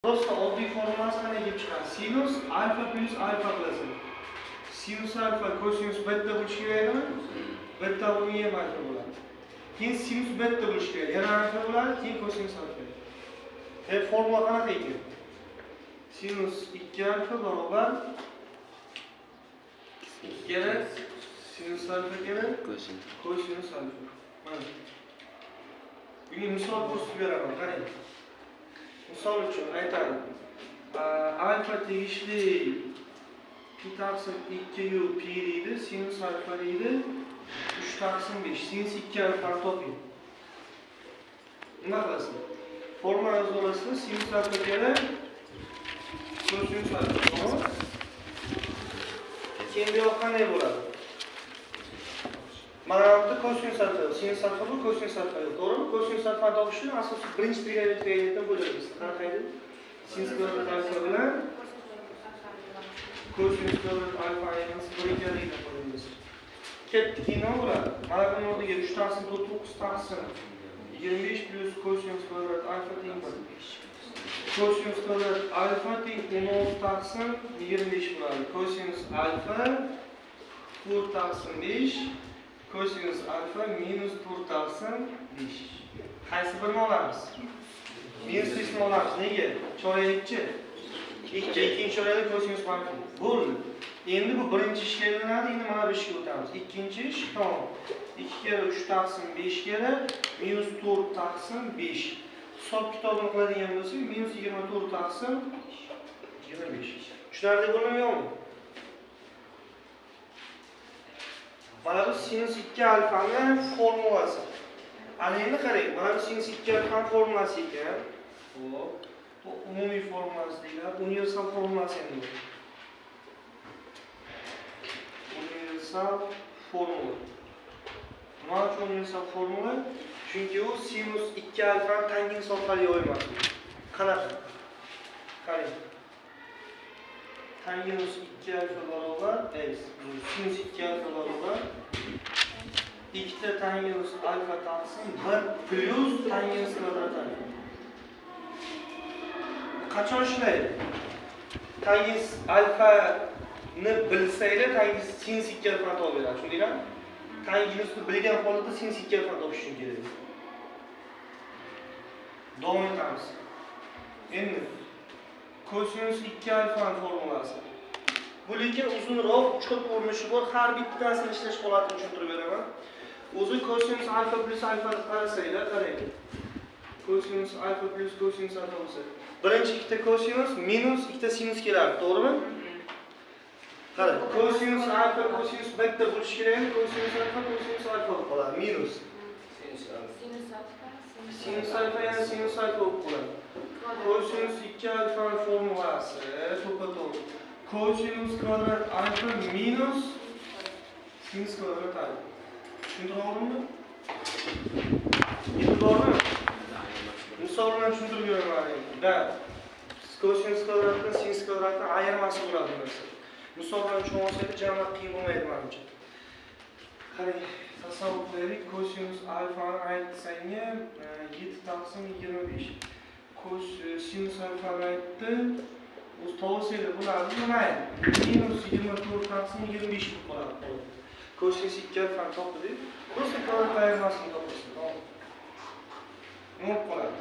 Просто oddiy formulasi qanday kelib chiqadi? Sinus alfa plyus alfa qilasan. Sinus alfa kosinus beta bo'lishi kerakmi? Beta bunga ham alfa bo'ladi. Keyin sinus beta bo'lishi kerak. Yana alfa bo'ladi, keyin kosinus alfa. Formula qanaqa ekan? Sinus 2 alfa barobar 2 kere sinus alfa kere Kosinus. Kosinus alfa. Mana. Bunga misol ko'rsatib beraman, qarang. Misol uchun aytadi. Alfa tegishli pi taqsim 2 yu pi deydi, sinus alfa deydi. 3 taqsim 5. Sinus 2 alfani toping. Nima qilasiz? Formula yozib olasizlar, sinus alfa kere kosinus alfa, to'g'rimi? Keyin bu yoq qanday bo'ladi? Mana bu yerda kosinus alfa, sinus alfa bu, kosinus alfa yo'q, to'g'rimi? Kosinus alfani topish uchun asosiy birinchi trigonometriyadan bo'lamiz. Qanaqa edi? Sinus kvadrat alfa bilan kosinus kvadrat alfa ayirmasi bir ekanligini qo'yamiz. Ketdik, keyin nima bo'ladi? Mana buni o'rniga 3 taqsim 4, 9 taqsim 25 plyus kosinus kvadrat alfa teng 1. Kosinus kvadrat alfa teng 16 taqsim 25 bo'ladi. Kosinus alfa 4 taqsim 5, kosinus alfa minus 4 taqsim 5. Qaysi birini olamiz? Minus 5 ni olamiz. Nega? Chorakchi. Ikki, ikkinchi chorakda kosinus manfiy. Bo'ldi. Endi bu birinchi ishga aylanadi, endi mana bu ishga o'tamiz. Ikkinchi ish, tamom. 2 kere 3 taqsim 5 kere minus 4 taqsim 5. Hisob kitobini qiladigan bo'lsak, minus 24 taqsim 25. Tushunarli bo'ldimi, yo'qmi? Mana bu sinus 2 alfani formulasi. Ana endi qarang, mana bu sinus 2 alfani formulasi ekan. Xo'p. Bu umumiy formulasi deyiladi. Universal formulasi endi bu. Universal formula. Nima uchun universal formula? Chunki u sinus 2 alfani tangens orqali yoymaydi. Qanaqa? Qarang. Tangens 2 alfa barobar, sinus 2 alfa barobar ikkita tangens alfa taqsim 1 plyus tangens kvadrat alfa. Qachon ishlaydi? Tangens alfani bilsanglar, tangens sinus 2 alfani topib beradi. Tushundinglarmi? Tangensni bilgan holatda sinus 2 alfani topish uchun kerak. Davom etamiz. Endi kosinus 2 alfani formulasi. Bu lekin uzunroq, uch xil ko'rinishi bor. Har bittasini ishlash holatini tushuntirib beraman. O'zi kosinus alfa plyus alfa qarasanglar, qarang. Kosinus alfa plyus kosinus alfa bo'lsa, birinchi ikkita kosinus minus ikkita sinus keladi, to'g'rimi? Qarang, kosinus alfa kosinus beta bo'lishi kerak, kosinus alfa kosinus alfa bo'lib qoladi, minus. Sinus alfa, Sinus alfa yana sinus alfa bo'lib qoladi. Kosinus 2 alfa formulasi to'ppa-to'g'ri. Kosinus kvadrat alfa minus sinus kvadrat alfa. Tushuntira oldimmi? Yetib bormi? Misol bilan tushuntirib beraman endi. Да. Kosinus kvadratdan sinus kvadratni ayirmasi bo'ladi bu narsa. Misol bilan tushunib olsangiz, jamlab qiyin bo'lmaydi menimcha. Qarang, tasavvur qilaylik, kosinus alfani aytdi senga 7 taqsim 25. Sinus alfani aytdi. O'zi to'g'risida bo'ladi, mayli. Minus 24 taqsim 25 bo'lib qoladi. Kosinus 2 alfani topdi. Просто kvadrat ayirmasini topasan, tamom. Nima bo'lib qoladi?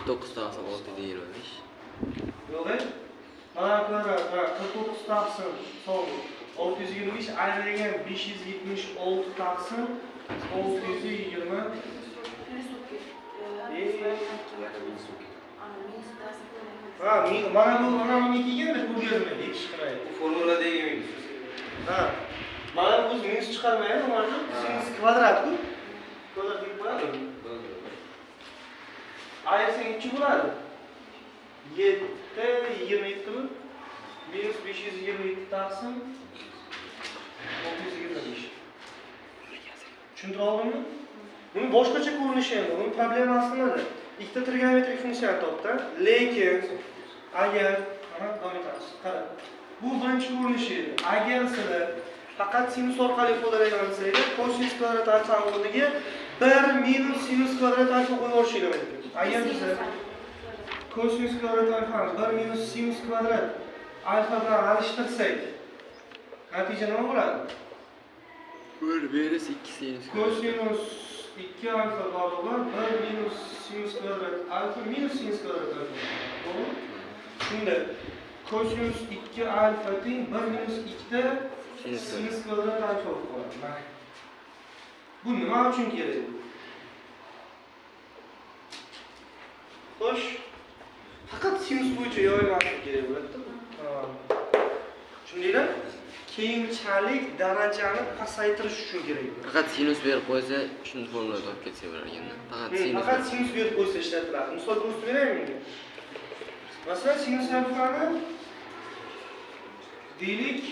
9 taqsim 625. Yo'q, e? Mana kvadrat, ha, 49 taqsim sog'lik. 625 ayrilgan 576 taqsim 620. Plyus bo'lib ketdi. Minus Ha, mana bu, mana buni kelganda ko'rgazma, hech qilmaydi. Bu formuladagi minus. Ha. Mana bu o'zi minus chiqarmaydi, mana bu sinus kvadrat-ku. Kvadrat deb qo'yadi. Ayırsang nechi bo'ladi? 7 27 mi? Minus 527 taqsim 625. Tushuntira oldimmi? Buni boshqacha ko'rinishi endi. Buning problemasi nimada? Ikkita trigonometrik funksiyani topdi. Lekin agar mana davom etamiz. Qara. Bu birinchi ko'rinishi edi. Agar sizlar faqat sinus orqali ifodalayman desanglar, kosinus kvadrat alfa o'rniga 1 minus sinus kvadrat alfa qo'yib yuborishinglar mumkin. Agar biza Kosinus kvadrat alfani 1 minus sinus kvadrat alfa bilan alishtirsak, natija nima bo'ladi? 1 minus 2 sinus kvadrat. Kosinus 2 alfa barobar 1 minus sinus kvadrat alfa minus sinus kvadrat alfa. To'g'rimi? Shunda kosinus 2 alfa teng 1 minus 2 ta Sinus sinus kvadrat alfa bo'lib qoladi. Mana. Bu nima uchun kerak? Xo'sh, faqat sinus bo'yicha yoymaslik kerak bo'ladi-da. Tushundinglar? Keyinchalik darajani pasaytirish uchun kerak bo'ladi. Faqat sinus berib qo'ysa, shuni formula topib ketsa bo'lar ekanda. Faqat sinus. Faqat sinus berib qo'ysa ishlatiladi. Misol ko'rsatib beraymi menga? Masalan, sinus alfani deylik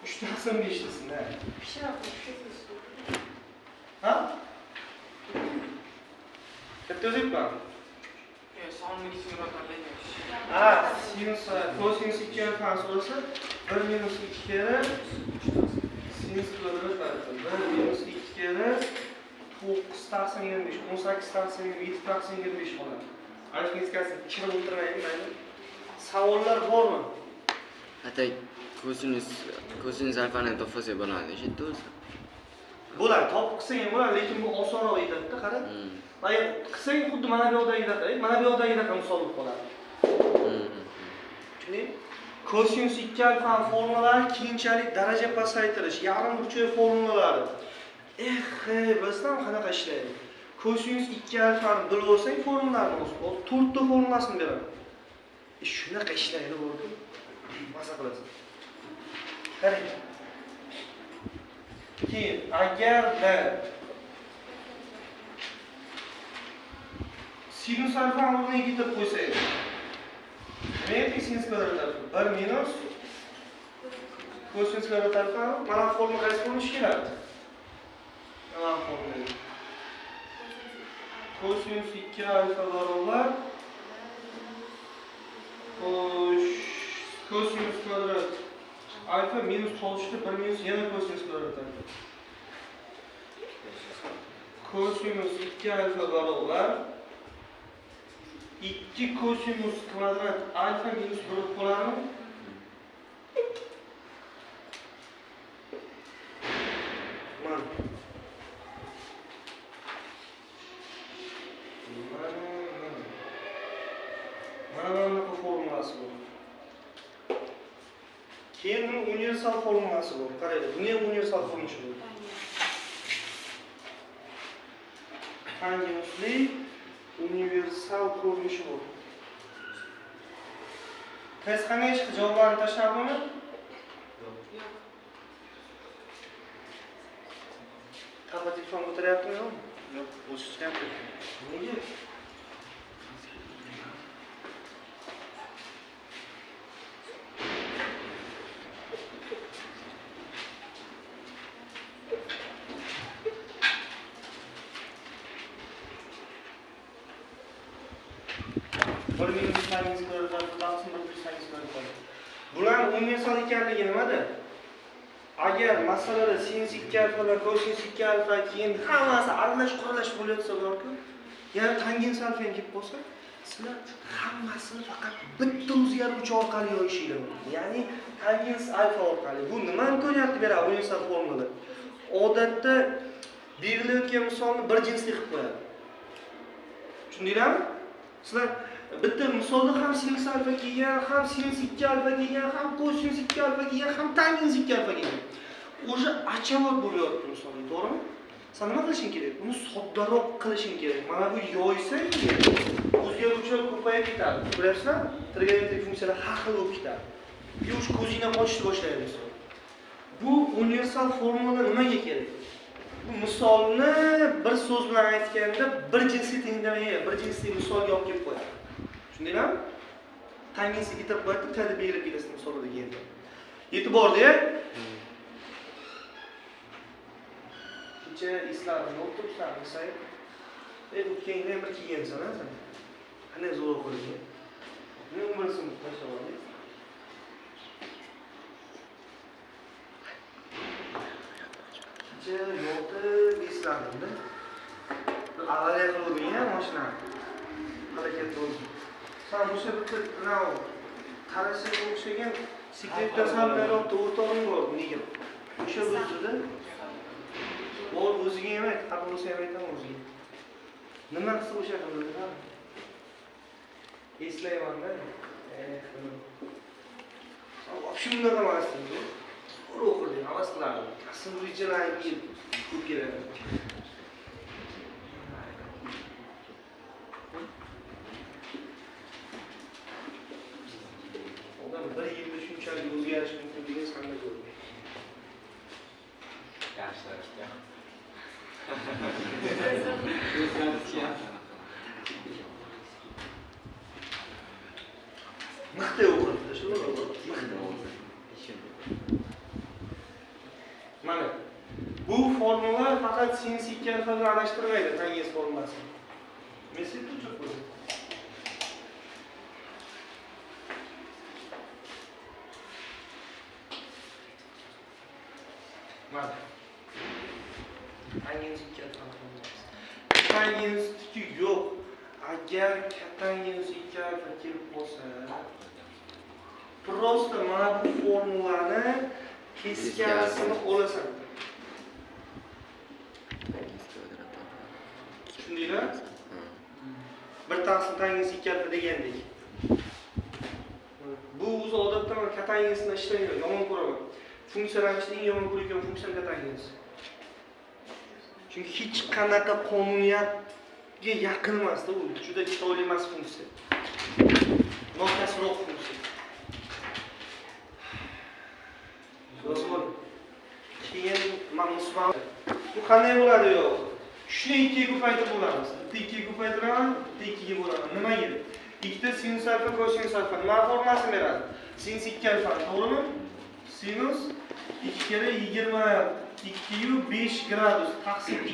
3 taqsim 5 desin, ha. Ha? Katta yozyapman. Sonni kichikroq tanlaymiz. Ha, sinus, kosinus 2 alfani so'rasa 1 minus 2 kere sinus kvadrat alfa 1 minus 2 kere 9 taqsim 25, 18 taqsim 27 taqsim 25 bo'ladi. Arifmetikasini chirib o'tirmayman, mayli. Savollar bormi? Hatto kosinus alfani ham topsa bo'ladi, eshitdi o'zi. Bo'ladi, topib qilsang ham bo'ladi, lekin bu osonroq etadi-da, qara. Agar qilsang xuddi mana bu yoqdagidaqa, mana bu yoqdagidaqa misol bo'lib qoladi. Tushundingmi? Kosinus 2 alfa formulalari keyinchalik daraja pasaytirish, yarim burchak formulalari. Eh, bilasizlarmi qanaqa ishlaydi? Kosinus 2 alfani bilib olsang formulalarni o'zi, 4 ta formulasini beradi. Shunaqa ishlaydi bu. Maza qilasan. Qarang. Keyin agarda sinus alfani o'rniga keltirib qo'ysak, nimaga teng sinus kvadrat alfa? 1 minus kosinus kvadrat alfa. Mana formula qaysi formula ishga keladi? Mana formula. Kosinus 2 alfa barobar kosinus kvadrat alfa minus qo'shdi 1 minus yana kosinus kvadrat alfa. Kosinus 2 alfa barobar 2 kosinus kvadrat alfa minus 1 bo'lib qoladimi? Mana. Mana bunaqa formulasi bor. Keyin buni universal formulasi bor. Qaranglar, buni ham universal formulasi bor. Tangensli universal ko'rinishi bor. Test qanday chiqdi? Javoblarni tashladimi? Yo'q. Tapa telefon o'tiryaptimi yo'qmi? Yo'q, o'zi chiqyapti. Nega? Bir minus tangens kvadrat alfa taqsim 1 plyus tangens kvadrat alfa. Bularning universal ekanligi nimada? Agar masalada sinus 2 alfa va kosinus 2 alfa keyin hammasi aralash-quralash bo'layotsa borku, yana tangens alfa ham kelib qolsa, sizlar hammasini faqat bitta o'zgaruvchi orqali yoyishinglar mumkin. Ya'ni tangens alfa orqali. Bu nima imkoniyatni beradi universal formulada? Odatda berilayotgan misolni bir jinsli qilib qo'yadi. Tushundinglarmi? Sizlar bitta misolda ham sinus alfa kelgan, ham sinus 2 alfa kelgan, ham kosinus 2 alfa kelgan, ham tangens 2 alfa kelgan. O'sha achavot bo'lyapti misolda, to'g'rimi? Sen nima qilishing kerak? Uni soddaroq qilishing kerak. Mana bu yoysang, o'zgaruvchilar ko'payib ketadi. Ko'ryapsizlar? Trigonometrik funksiyalar har xil bo'lib ketadi. Yush ko'zingdan qochishni boshlaydi misol. Bu universal formula nimaga kerak? Bu misolni bir so'z bilan aytganda bir jinsli tenglamaga, bir jinsli misolga olib kelib qo'yadi. Tushundinglarmi? Tangensga keltirib qo'yadi, T deb belgilab ketasiz misolda keyin. Yetib bordi-ya? Kecha esladim, o'tiribsan, desang, o'tgan yili ham bir kiygansan, ha sen? Qanday zo'r qilgan? Nima umrsin tashlab olding? Kecha yotib esladim-da. Bir avariya qiluvding-a mashinani. Baraka bo'lsin. San o'sha bitta qarashaga o'xshagan sekretda san beribdi, o'rtog'ing bor, nega? O'sha o'zida bor, o'ziga ham ayt, xafa bo'lsa ham aytaman o'ziga. Nima qilsa o'sha qiladi, ha? Eslayman-da. San вообще bunaqa emasding, zo'r o'qirding, havas qilardim. Kasb rejalarni kiyib ko'p keladi. Odam bir yilda shunchalik o'zgarish mumkinligini sanda ko'rdim. Yaxshi. Mixday o'qirdi, shu mixday. Mana bu formula faqat sinus 2 alfa bilan adashtirmaydi tangens formulasini. Mesel tuchib qo'ydi. Mana tangens 2 alfa formulasi. Tangensniki yo'q. Agar kotangens 2 alfa kelib qolsa, просто mana bu formulani teskarisini olasan. Tushundinglar? Bir taqsim tangens 2 alfa degandek. Bu o'zi odatda man kotangensni ishlamayman, yomon ko'raman. Funksiyalarning ichida eng yomon ko'radigan funksiyam kotangens. Chunki hech qanaqa qonuniyatga yaqin emasda u, juda chiroyli emas funksiya. Nokasroq funksiya. Yozib oling. Keyin man musulmon. Bu qanday bo'ladi yo'q? Shuni 2 ga ko'paytirib bo'lamiz. Bitta 2 ga ko'paytiraman, bitta 2 ga bo'laman. Nimaga? Ikkita sinus alfa kosinus alfa nima formulasini beradi? Sinus 2 alfa, to'g'rimi? Sinus 2 kere 22.5 gradus taqsim 2.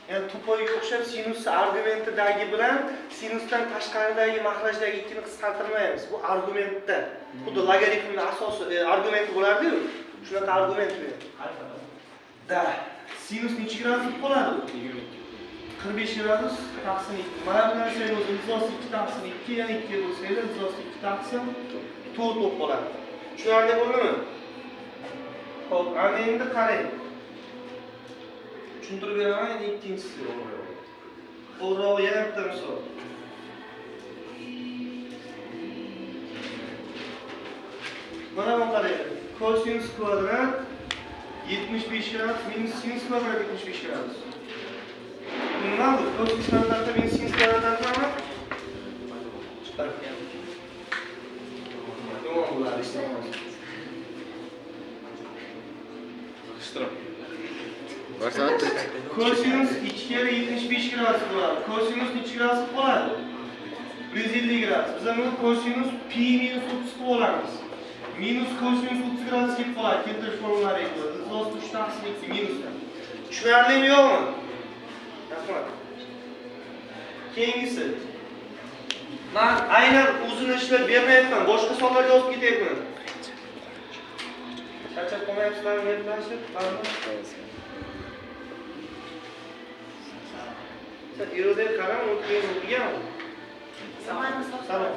Ya'ni to'poyga o'xshab sinus argumentidagi bilan sinusdan tashqaridagi mahrajdagi 2 ni qisqartirmaymiz. Bu argumentda. Xuddi logaritmning asosi argumenti bo'lardi-yu. Shunaqa argument bu. Da. Sinus necha gradus bo'lib qoladi? 45 gradus taqsim 2. Mana bu narsani o'zi ildiz 2 taqsim 2, ya'ni 2 bo'lsaydi ildiz 2 taqsim 4 bo'lib qoladi. Tushunarli bo'ldimi? Xo'p, ana endi qarang. Tushuntirib beraman, endi ikkinchisi. To'g'rirog'i yana bitta misol. Mana bu qarang. Kosinus kvadrat 75 gradus minus sinus kvadrat 75 gradus. Nima bu? Kosinus kvadrat minus sinus kvadrat alfami? Yomon bo'ladi, ishlaymiz. Kosinus 2 kere 75 gradus bo'ladi. Kosinus necha gradus bo'ladi? 150 gradus. Biz buni kosinus pi minus 30 qilib olamiz. Minus kosinus 30 gradus kelib qoladi. Keltirish formulalari bo'ladi. 3 taqsim 2 minusdan. Tushunarlimi yo'qmi? Rahmat. Keyingisi. Men aynan o'zini ishlab bermayapman, boshqa sonlarga yozib ketyapman. Charchab qolmayapsizlarmi gaplashib? Sen irodaga qarang, u keyin o'qigan. Salom.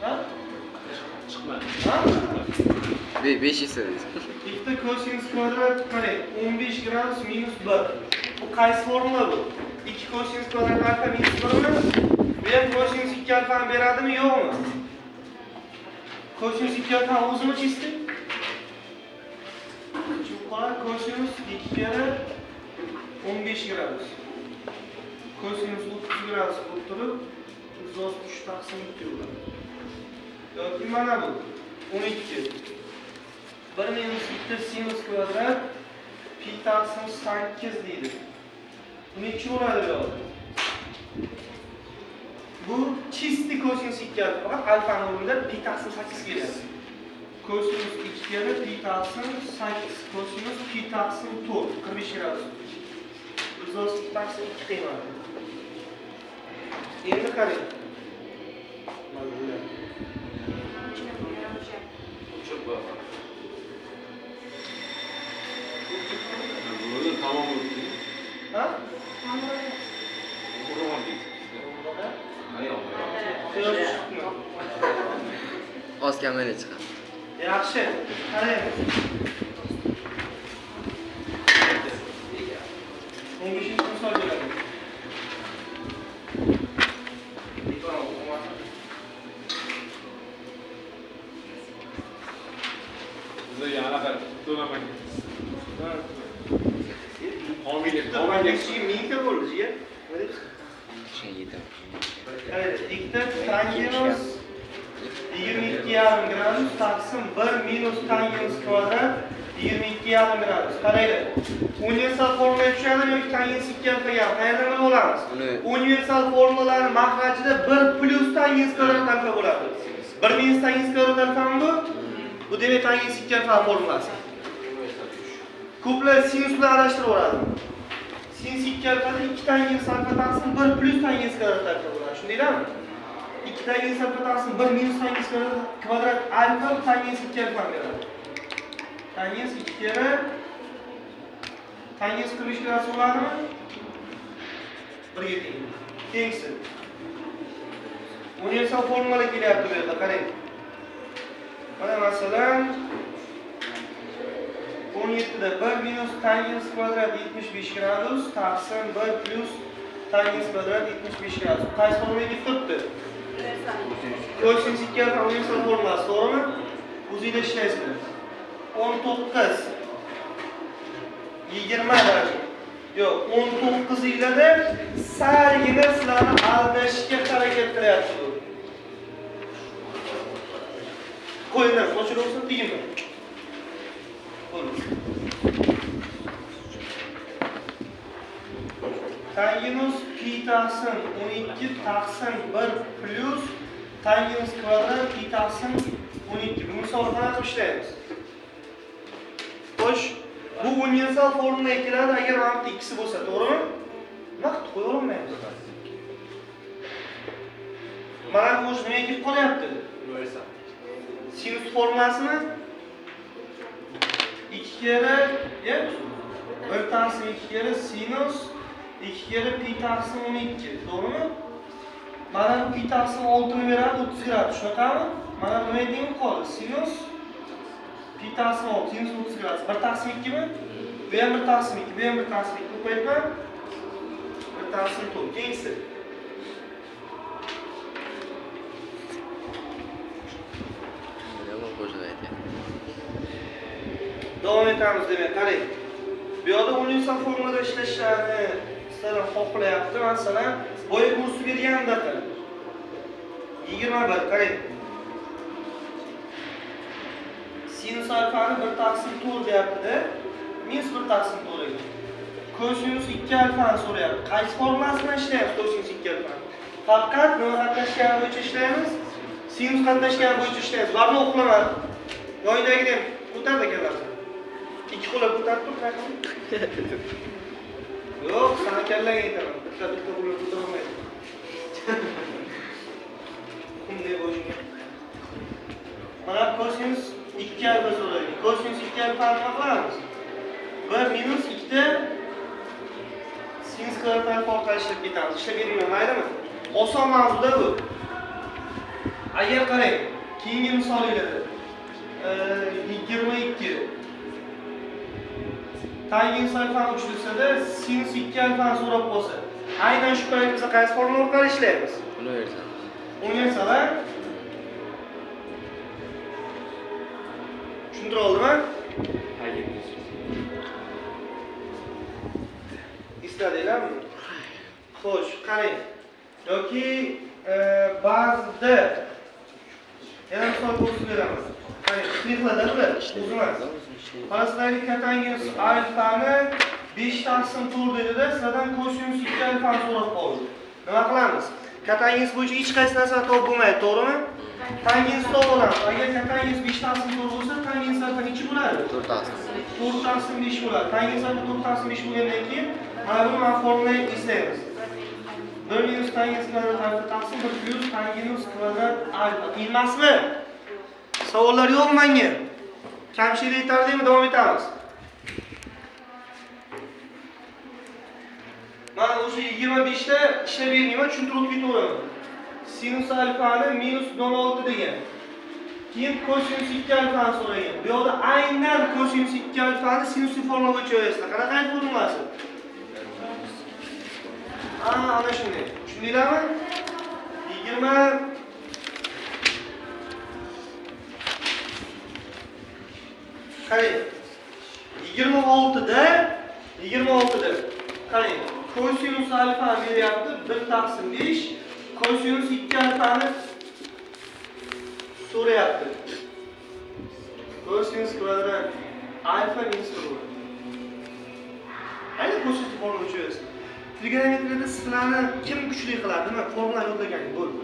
Ha? Chiqmadi. Ha? 5 esa. Ikkita kosinus kvadrat qarang, 15 gradus minus 1. Bu qaysi formula bu? 2 kosinus kvadrat alfa minus 1 mi? Bu ham kosinus 2 alfani beradimi, yo'qmi? Kosinus 2 alfa o'zimi чистый? Qoladi kosinus 2 kere 15 gradus. Kosinus 30 gradus bo'lib turib, 163 taqsim 2 bo'ladi. Yoki mana bu 12. 1 minus 2 sinus kvadrat pi taqsim 8 deydi. Bu necha bo'ladi bu yoqda? Bu чистый kosinus 2 alfa, faqat alfani o'rnida pi taqsim 8 keladi. Kosinus 2 kere pi taqsim 8, kosinus pi taqsim 4, 45 gradus. 132 taqsim 2 qiymati. Endi qarang. Mana bular. Tamam oldu. Ha? Tamam oldu. Bosganmani chiqadi. Yaxshi, qaraymiz. 15 misol keladi. Bizga anaqa to'lamagan. Homiylik mingta bo'ldi, jigar. Nima deysiz? Evet, ikkita tangens 22,5 gradus taqsim 1 minus tangens kvadrat 22,5 gradus. Qaranglar. Universal formulaga tushadimi yoki tangens 2 alfaga? Qayerdan bilib olamiz? Universal formulalarning mahrajida 1 plus tangens kvadrat alfa bo'ladi. 1 minus tangens kvadrat alfami bu? Bu demak tangens 2 alfa formulasi. Ko'plar sinus bilan adashtiraveradi. Sinus 2 alfada 2 tangens alfa taqsim 1 plus tangens kvadrat alfa bo'ladi. Shundaylarmi? 2 tangens alfa taqsim 1 minus tangens kvadrat alfa tangens 2 alfa beradi. Tangens 2 kere tangens 45 gradus bo'ladimi? 1 ga teng. Keyingisi. Universal formula kelyapti bu yerda, qarang. Mana masalan 17'da 1 minus tangens kvadrat 75 gradus taqsim 1 plus tangens kvadrat 75 gradus. Qaysi formulaga kelib turibdi? Kosinus 2 alfa universal formulasi, to'g'rimi? O'zinglar ishlaysizlar. 19 20 daraja. Yo'q, 19 yilda salgina sizlarni aldashga harakat qilyapti bu. Qo'yinglar, sochilib teginmi? Bo'ldi. Tangenus pi taqsim 12 taqsim 1 plus tangens kvadrat pi taqsim 12. Bu misolni qanaqa qilib ishlaymiz? Xo'sh, bu universal formulaga keladi agar mana bu ikkisi bo'lsa, to'g'rimi? Nima qilib qo'ya olmaymiz? Mana bu o'zi nimaga kelib qolyapti? Universal. Sinus formulasini 2 kere, ya, 1 taqsim 2 kere sinus 2 kere pi taqsim 12, to'g'rimi? Mana bu pi taqsim 6 ni beradi 30 gradus, shunaqami? Mana bu nima teng qoldi? Sinus pi taqsim 6, sinus 30 gradus. 1 taqsim 2 mi? Bu ham 1 taqsim 2, bu ham 1 taqsim 2. Ko'paytma. 1 taqsim 4. Keyingisi. Yomon qo'shiq aytyapti. Davom etamiz demak, qarang. Bu yoqda universal formulada ishlashlarni sizlar xohlayapti. Masalan, boya kursi bergandaqa. 21 qarang. Sinus alfani 1 taqsim 4 deyapti-da. Minus 1 taqsim 4 ekan. Kosinus 2 alfani so'rayapti. Qaysi formulasi bilan ishlaymiz kosinus 2 alfani? Faqat nima qatnashgani bo'yicha ishlaymiz? Sinus qatnashgani bo'yicha ishlaymiz. Barni o'qiladi. Yoyidagini ham ko'tardi kallasini. Ikki qo'lab ko'tarib tur, qanaqa? Yo'q, sani kallangga aytaman. Bitta bitta qo'lab ko'tara olmaysan. Bunday boshingga. Mana kosinus 2 alfa so'raydi. Kosinus 2 alfani nima qilamiz? 1 minus 2 ta sinus kvadrat alfa orqali ishlab ketamiz. Ishlab bermayman, maylimi? Oson mavzuda bu. Agar qarang, keyingi misolinglarda 22 tangens alfani 3 desada, sinus 2 alfani so'rab qolsa, aynan shu payt biz qaysi formula orqali ishlaymiz? Universal. Universal, ha? Tushuntira oldimmi? Esladinglarmi? Xo'sh, qarang. Yoki ba'zida yana misol ko'rsatib beraman. Qarang, shtrixlarda bular, o'zi emas. Masalan, kotangens alfani 5 taqsim 4 dedida, sizlardan kosinus 2 alfani so'rab qoldi. Nima qilamiz? Kotangens bo'yicha hech qaysi narsani topib bo'lmaydi, to'g'rimi? Tangens topib olamiz. Agar kotangens 5 taqsim 4 bo'lsa, tangens alfa necha bo'ladi? 4 taqsim. 4 taqsim 5 bo'ladi. Tangens alfa 4 taqsim 5 bo'lgandan keyin mana buni mana formulaga eslaymiz. 1 minus tangens kvadrat alfa taqsim 1 plus tangens kvadrat alfa. Qiyin emasmi? Savollar yo'qmi menga? Kamchilik aytardikmi, davom etamiz. Mana o'sha 25 ta ishlab bermayman, tushuntirib o'tib ketaveraman. Sinus alfani minus 0.6 degan. Keyin kosinus 2 alfani so'ragan. Bu yoqda aynan kosinus 2 alfani sinusli formulaga o'chirasizlar. Qanaqa formulasi? Ha, ana shunday. Tushundinglarmi? 20 qarang. 26da qarang. Kosinus alfa beryapti 1/5, kosinus 2 alfani so'rayapti. Kosinus kvadrat alfa minus 1 bo'ladi. Ayni kosinus formula o'chirasiz. Trigonometriyada sizlarni kim kuchli qiladi? Nima? Formula yodlagan bo'ldi.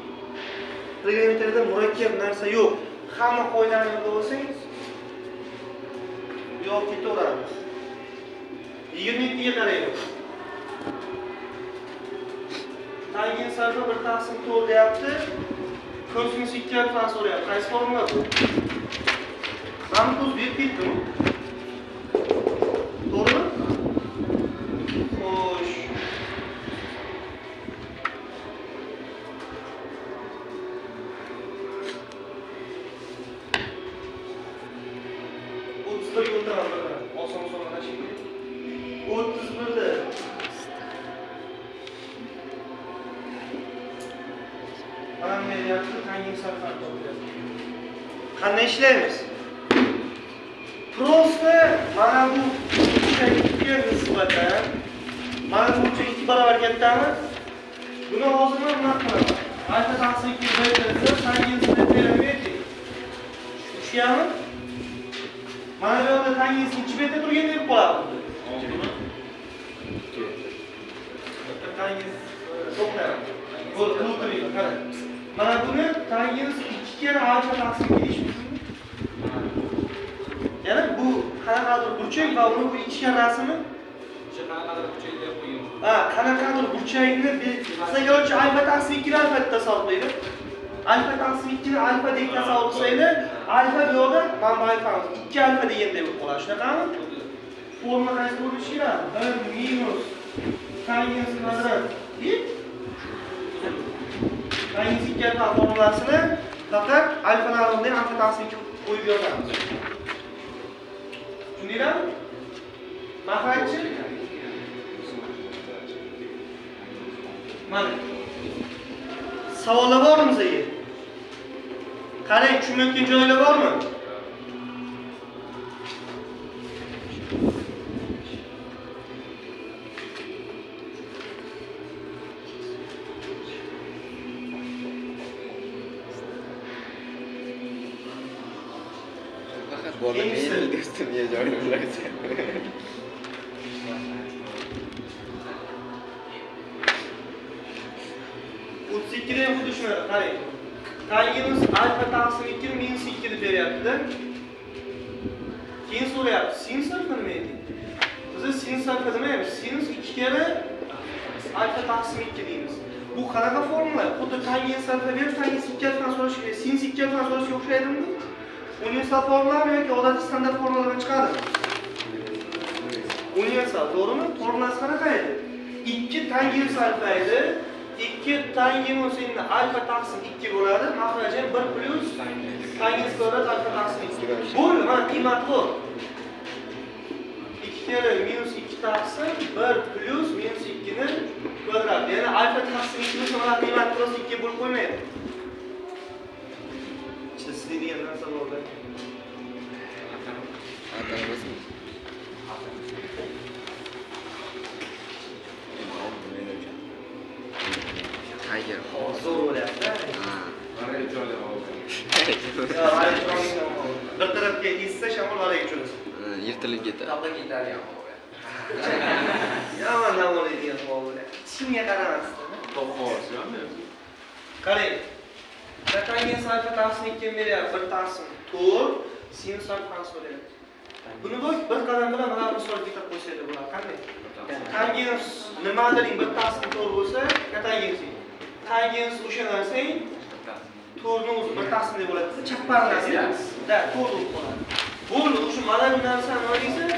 Trigonometriyada murakkab narsa yo'q. Hamma qoidani yodlab olsangiz, bu yoq ketaveradi. 27 ga qaraymiz. Tangens alfa 1/4 deyapti. Kosinus 2 alfa so'rayapti. Qaysi formula bu? Mana ko'z berib ketdimi? To'g'rimi? Xo'sh. 31 ga o'tiraman bir. Oson oson shekilli. 31da mana beryapti, tangens alfani topyapti. Qanday ishlaymiz? Prosta mana bu burchakka nisbatan mana bu burchak 2 barobar kattami? Buni hozir men nima qilaman? Alfa taqsim 2 beta desa, tangens beta berdik. 3gami? Mana bu yerda tangens 2 beta turgan deb qoladi. 6mi? Tangens to'xtayman. Bo'ldi, qilib qarang. Mana buni tangens 2 kere alfa taqsim 2 deyish mumkinmi? Ya'ni bu qanaqadir burchak va uni bu 2 karasini O'sha qanaqadir burchak deb qo'ygan. Ha, qanaqadir burchakni sizga alfa taqsim 2 ni alfa deb tasavvur qilaylik. Alfa taqsim 2 ni alfa deb tasavvur qilsanglar, alfa bu yoqda mana bu alfamiz 2 alfa deganday bo'lib qoladi. Shunaqami? Formula qaysi bo'lishi kerak? 1 minus tangens kvadrat deb tangens 2 alfa formulasini faqat alfani o'rniga alfa taqsim 2 qo'yib yozamiz. Tushundinglarmi? Mahrajchi? Mana. Savollar bormi sizga? Qarang, tushunmayotgan joylar bormi? Faqat bola meni do'stim joyini biladi. O'ttiz ikkida ham xuddi shunaqa, qarang. Tangens alfa taqsim 2 minus 2 deb beryapti-da. Keyin so'rayapti, sinus alfa nima edi? Biz sinus alfa demaymiz, sinus 2 kere alfa taqsim 2 deymiz. Bu qanaqa formula? Xuddi tangens alfa berib, tangens 2 alfani so'rash kerak. Sinus 2 alfani so'rashga o'xshaydimi bu? Universal formulami yoki odatiy standart formuladan chiqadimi? Universal, to'g'rimi? Formulasi qanaqa edi? 2 tangens alfa edi. 2 tangens endi alfa taqsim 2 bo'ladi. Mahraji ham 1 plus tangens kvadrat alfa taqsim 2. Bo'ldi, mana qiymat bu. 2 kere minus 2 taqsim 1 plus minus 2 ni kvadrat. Ya'ni alfa taqsim 2 bo'lsa, mana qiymat prosta 2 bo'lib qo'ymaydi. Ichida degan narsa bor-da. Tiger. Hozir zo'r bo'lyapti. Ha. Bir tarafga essa shamol varaga uchirasiz. Yirtilib ketadi. Topda ketadi. Yomon dam oladigan havo bo'lyapti. Shunga qaramasdan. Top havosi-mi? Qarang. Tangens alfa taqsim 2 beryapti. 1 taqsim 4 sinus alfani so'rayapti. Buni bir qadam bilan mana bu misolga keltirib qo'ysanglar bo'ladi. Qanday? Tangens nimadiring 1 taqsim 4 bo'lsa, kotangens. Tangens o'sha narsang 4 ni o'zi 1 taqsim deb bo'ladi. Chapparlasi. Da, 4 bo'lib qoladi. Bo'ldi, o'sha mana bu narsani nima deysiz?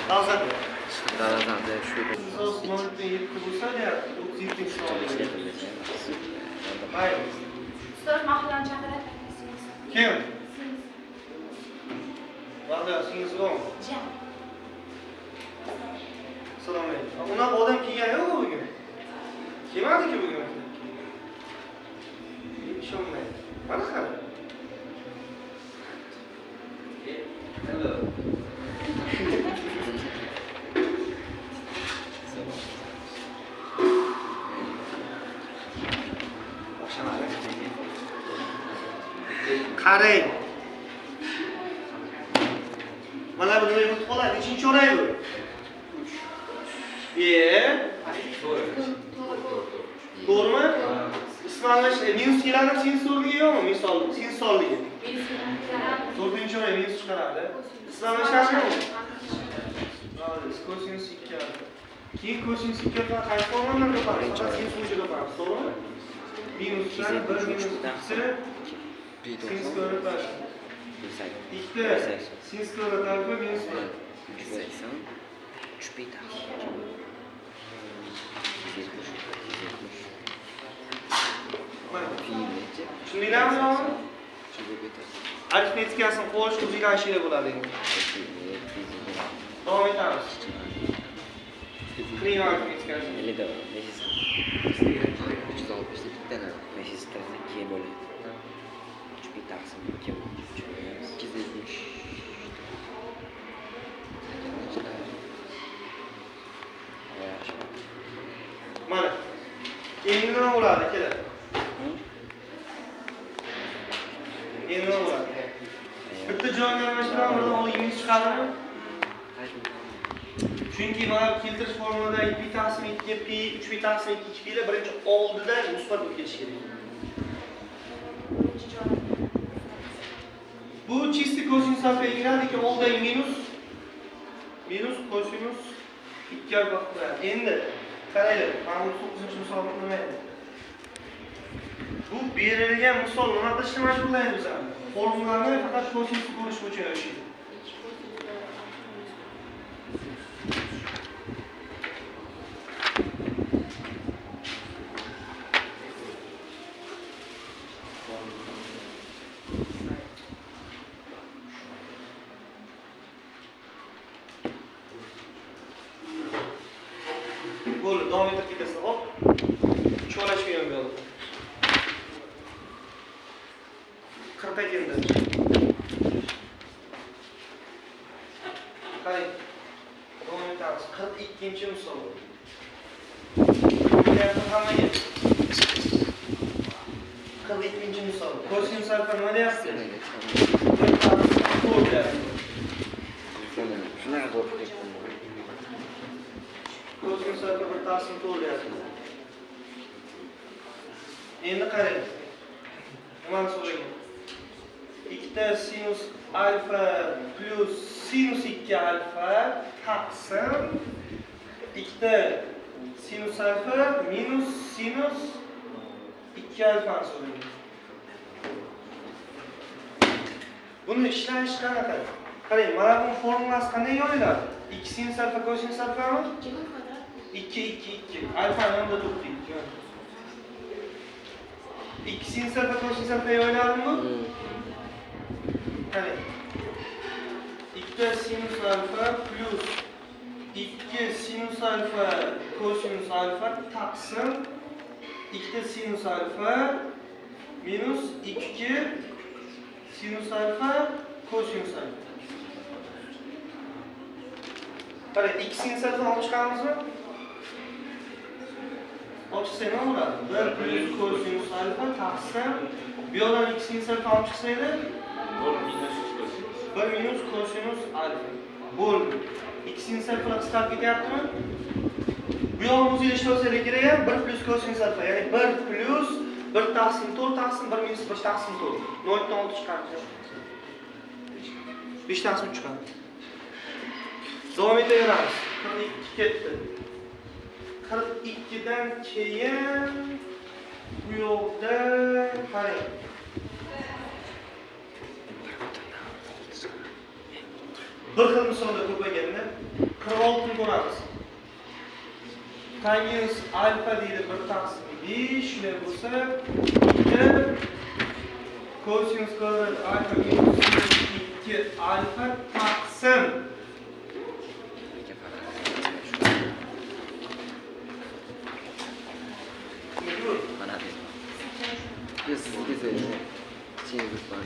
Dolzarb. Darajada shu. Misoz 0.7 bo'lsa deyapti, 37 Mayli. Ustoz mahallani chaqiradi. Kim? Vaqtlar singlisi bormi? Jam. Assalomu alaykum. Unaqa odam kelgani yo'q bugun. Kelmadiki bugun. Ishonmaydi. Mana qara. Hello. O'xshamadi. Qarang. Mana bu nimaga o'tib qoladi? Nechinchi chorak bu? 3. To'g'rimi? Ismi almash minus keladimi sinus o'rniga yo'qmi? Misol, sinus sonligi. To'rtinchi chorak minus chiqaradi. Ismi almashadimi? Молодец. Kosinus 2 alfa. Keyin kosinus 2 alfa qaysi formuladan topamiz? Faqat sinus bo'yicha topamiz, to'g'rimi? Minus 1 minus 2 sinus kvadrat alfa. Ikkita sinus kvadrat alfa minus 1. 180 3 pi taqsim. 270 270. Mana. Pi necha? Tushundinglarmi nima? Shu bo'lib ketadi. Arifmetikasini qo'yish o'zinglar ishinglar bo'ladi endi. Davom etamiz. Qiling arifmetikasini. 50 500 360 bittani 500 ta 2 bo'ladi. 3 pi taqsim 2 270. Yaxshi. Mana. Endi nima bo'ladi akalar? Endi nima bo'ladi? Bitta joyini almashtirib, birdan oldiga minus chiqadimi? Chunki mana keltirish formuladagi pi taqsim 2 pi 3 pi taqsim 2 2 pi lar birinchi oldida musbat bo'lib kelishi kerak. Birinchi joy. Bu чистый kosinus alfa lekin oldidagi minus minus kosinus 2 alfa qiladi. Endi qaranglar, mana bu 9-misolni nima edi? Bu berilgan misol nima qilishni majburlaydi bizani? Formulani faqat kosinusni ko'rish bo'yicha yoshiydi. 2 kosinus alfa minus. Bo'ldi, davom etib ketasan. Hop. Cholashmayman bu yoqda. 40 endi. Qarang. Davom etamiz. 42-misol. Bilyapti hammaga. 42-misol. Kosinus alfa nima deyapti? 1 taqsim 4 deyapti. Shunaqa bo'lib ketdi. Kosinus alfa 1 taqsim 4 deyapti. Endi qarang. Nimani so'ragan? Ikkita sinus alfa plus sinus 2 alfa taqsim ikkita sinus alfa minus sinus 2 alfani so'ragan. Buni ishlash qanaqa? Qarang, mana bu formulasi qanday yoyiladi? 2 sinus alfa kosinus alfami? 2 kvadrat. 2 2 2. Alfani yonida turibdi. 2 sinus alfa kosinus alfa yoyiladimi bu? Qarang. Ikkita sinus alfa plus 2 sinus alfa kosinus alfa taqsim ikkita sinus alfa minus 2 sinus alfa kosinus alfa. Qarang, 2 sinus alfa olib chiqamizmi? Olib chiqsak nima bo'ladi? 1 plus kosinus alfa taqsim bu yoqdan 2 sinus alfa olib chiqsanglar 1 minus kosinus. 1 minus kosinus alfa. Bo'ldi. 2 sinus alfa qisqarib ketyaptimi? Bu yog'ini o'zinglar ishlatsanglar kerak ham 1 plus kosinus alfa, ya'ni 1 plus 1 taqsim 4 taqsim 1 minus 1 taqsim 4. 0.6 chiqadi. 5 taqsim 3 chiqadi. Davom etaveramiz. 42 ketdi. 42 dan keyin bu yoqda qarang. Bir xil misolda ko'payganda 46ni ko'ramiz. Tangens alfa deydi 1 taqsim 5, shunday bo'lsa 2 kosinus kvadrat alfa minus 2 alfa taqsim Mana bu. Sizniki chegib bor.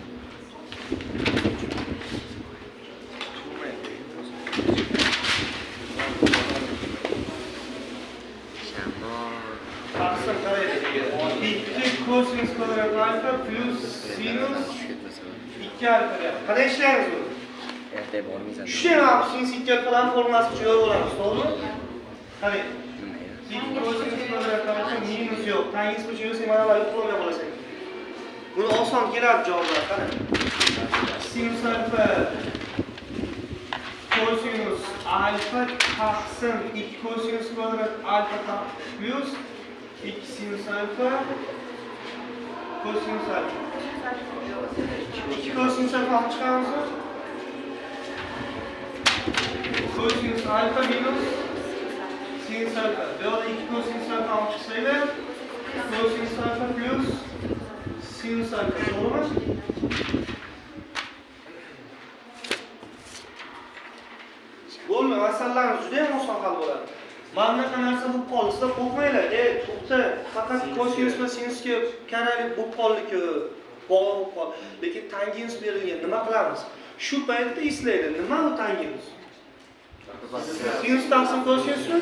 Taqsim qaraylik. 2 kosinus kvadrat alfa plus sinus 2 alfa deyapti. Qanday ishlaymiz buni? Ertaga bormaysan. Shuni ham sinus 2 alfadan formulasi uchun yozib olamiz, to'g'rimi? Qarang. 2 kosinus kvadrat alfa minus yo'q. Tangens bo'yicha yozsang mana bular yo'q bo'lmay qolasan. Buni oson keladi javoblar, qarang. Sinus alfa kosinus alfa taqsim 2 kosinus kvadrat alfa plus 2 sinus alfa kosinus alfa. 2 kosinus alfa olib chiqamizmi? Kosinus alfa minus sinus alfa. Bu yoqda 2 kosinus alfa olib chiqsanglar, kosinus alfa plus sinus alfa, to'g'rimi? Bo'ldi, masalalarimiz juda ham oson hal bo'ladi. Mana bunaqa narsa bo'lib qoldi, sizlar qo'rqmanglar. To'xta, faqat kosinus va sinusga karalik bo'lib qoldi-ku, bog'liq bo'lib qoldi. Lekin tangens berilgan, nima qilamiz? Shu paytda eslaydi, nima bu tangens? Sinus taqsim kosinusmi?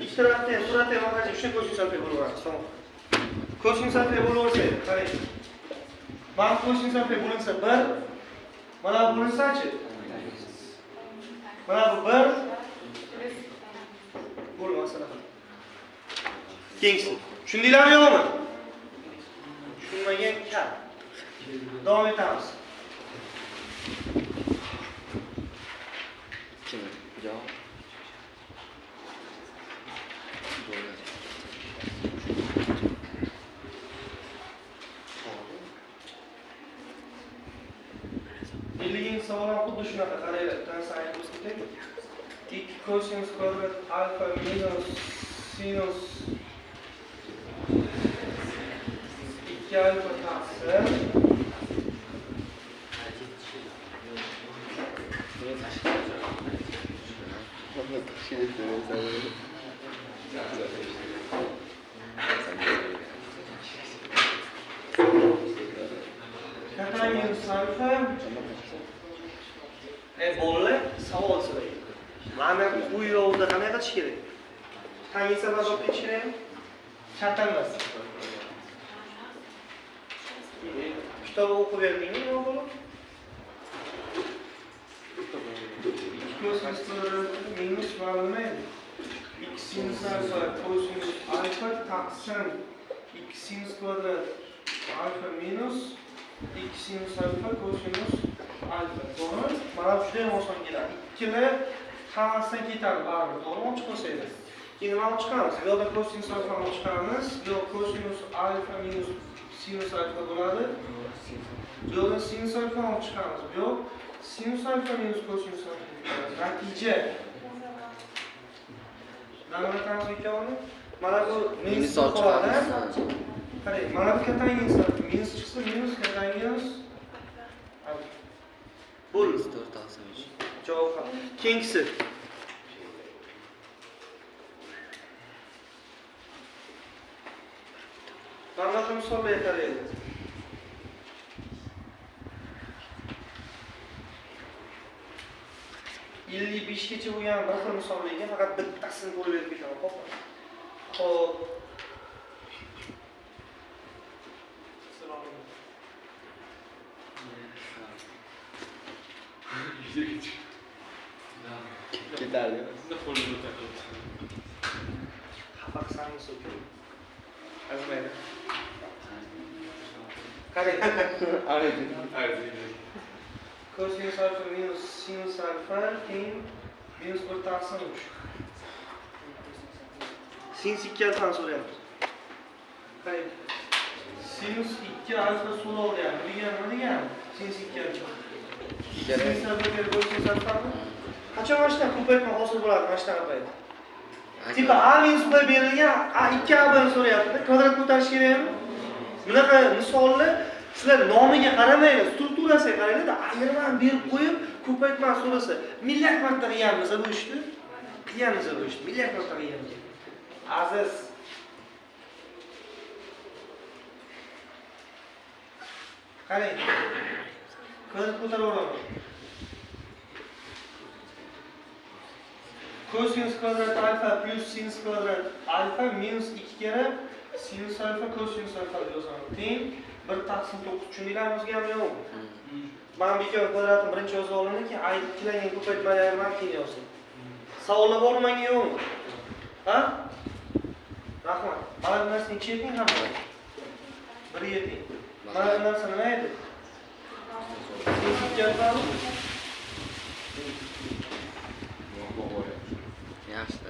Ikki tarafda ham suratda ham qarang, uchta kosinus alfa bo'laveradi. Tamom. Kosinus alfa bo'laversa, qarang. Mana kosinus alfa bo'linsa 1, mana bu bo'linsa-chi? Mana bu 1 bo'ldi masala. Keyingisi. Tushundinglarmi yo'qmi? Tushunmagan kam. Davom etamiz. Kim? Javob. Bo'ladi. 50 savol ham xuddi shunaqa, qaranglar, bittasi aytib o'tsak. 2 kosinus kvadrat alfa minus sinus 2 alfa taqsim kotangens alfa. Bolalar, savol sizlarga. Mana bu yo'lda qanday qilish kerak? Tangens alfa topib ketish kerakmi? Shart emas. Kitob o'qib berdingmi nima bo'lib? 2 kosinus kvadrat minus mana nima edi? 2 sinus alfa kosinus alfa taqsim 2 sinus kvadrat alfa minus 2 sinus alfa kosinus alfa, to'g'rimi? Mana bu juda ham oson keladi. Ikkili hammasidan ketadi baribir, to'g'rimi? Olib chiqmasaydi. Keyin nima olib chiqamiz? Bu yoqda kosinus alfa olib chiqamiz. Bu yoq kosinus alfa minus sinus alfa bo'ladi. Bu yoqdan sinus alfa olib chiqamiz. Bu yoq sinus alfa minus kosinus alfa bo'ladi. Natija. Nima qilamiz ikkovini? Mana bu minus olib qoladi. chiqamiz. Qarang, mana bu kotangens alfa minus chiqsa minus kotangens alfa. Bo'ldi. 4 taqsim 3. Javob ham. Keyingisi. Mana bunaqa misollarga qaraylik. 55gacha bo'lgan bir xil misollarga faqat bittasini ko'rib berib ketaman, xo'pmi? Xo'p. Ketarli. Xafa qilsangiz o'kay. Azmaydi. Qarang. Kosinus alfa minus sinus alfa teng minus 1 taqsim 3. Sinus 2 alfani so'rayapmiz. Qarang. Sinus 2 alfa so'rov deyapti. Bu degani nima degani? Sinus 2 alfa. Sinus alfa kosinus alfami? Qachon mana shunaqa ko'paytma hosil bo'ladi mana shunaqa payt? Tipa a minus b berilgan, a 2 a bni so'rayapti. Kvadrat ko'tarish kerakmi? Bunaqa misolni sizlar nomiga qaramanglar, strukturasiga qaranglar-da, ayirmani berib qo'yib, ko'paytmani so'rasa, milliard marta qilganmiz bu ishni. Qilganmiz bu ishni, milliard marta qilganmiz. Aziz. Qarang. Kvadrat ko'taraveraman. Kosinus kvadrat alfa plus sinus kvadrat alfa minus 2 kere sinus alfa kosinus alfa deb yozaman. Teng 1 taqsim 9. Tushundinglarmi o'zgami yo'qmi? Mana bu ikkovi kvadratini birinchi yozib olaman, keyin ikkilangan ko'paytmani ayirmani keyin yozdim. Savollar bormi menga yo'qmi? Ha? Rahmat. Mana bu narsani necha yeting hamma? 1 yeting. Mana bu narsa nima edi? Sinus 2 alfami? Yaxshi.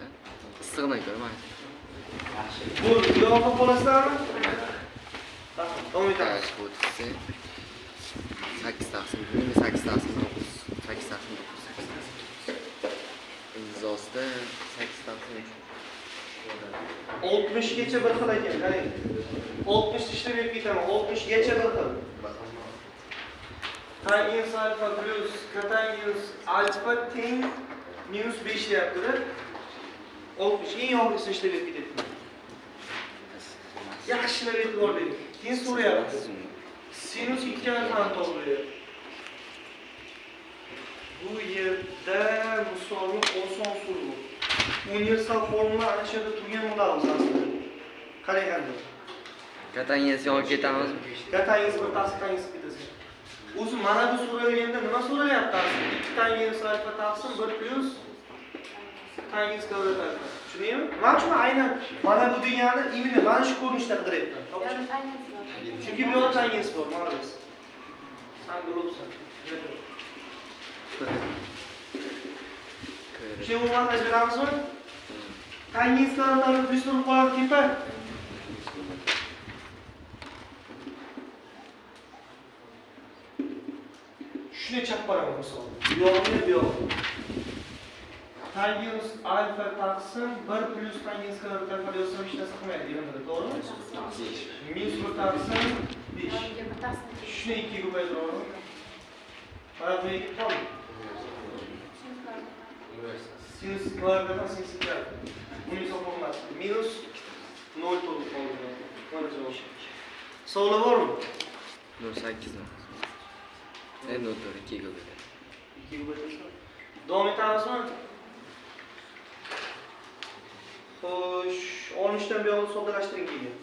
Issig'idan ko'ra mana. Yaxshi. Bo'ldi, javob qolasizlarmi? Rahmat. Davom etamiz. 8 taqsim 8 taqsim 9 8 taqsim 9 8 taqsim 9. Imzosida 8 taqsim 3. 60 gacha bir xil ekan, qarang. 60 ishlab berib ketaman, 60 gacha bir xil. Tangens alfa plus kotangens alfa teng minus 5 deyapti-da. 60 eng oxirgisini ishlab berib ketyapman. Yaxshilab e'tibor bering. Keyin so'rayapti. Sinus 2 alfani to'g'ri. Bu yerda misolni oson usul bu. Universal formula ana shu yerda turgan bo'lamiz aslida. Qarang qanday. Kotangens yonib ketamiz. Kotangens bir taqsim tangens ketasiz. O'zi mana bu so'ralganda nima so'ralyapti aslida? 2 tangens alfa taqsim 1 plus tangens kvadrat alfa. Tushundingmi? Mana shuni aynan mana bu degani именно mana shu ko'rinishda qidiryapman. Ya'ni tangens bor. Chunki bu yerda tangens bor, молодец. San bilibsan. Shu o'rnatib beramizmi? Tangenslarni tanib plus bo'lib qoladi tepa. Shuni chap boraman misol. Bu yog'ini bu yog'ini. Tangens alfa taqsim 1 plus tangens kvadrat alfa yozsam hech narsa qilmaydi deganida, to'g'rimi? Minus 1 taqsim 5. Yoniga bir taqsim ikki. Shuni 2 ga ko'paytiraman. Mana bu yerga qoldi. Sinus kvadrat. Sinus kvadratdan sinus kvadrat. Buni hisoblanmas. Minus 0 to'g'ri qoldi. Mana javob. Savollar bormi? 0.8. 0.4 2 ga ko'paytiradi. 2 ga ko'paytirasan. Davom etamizmi? Xo'sh, 60 dan buyog'ini soddalashtiring keyin.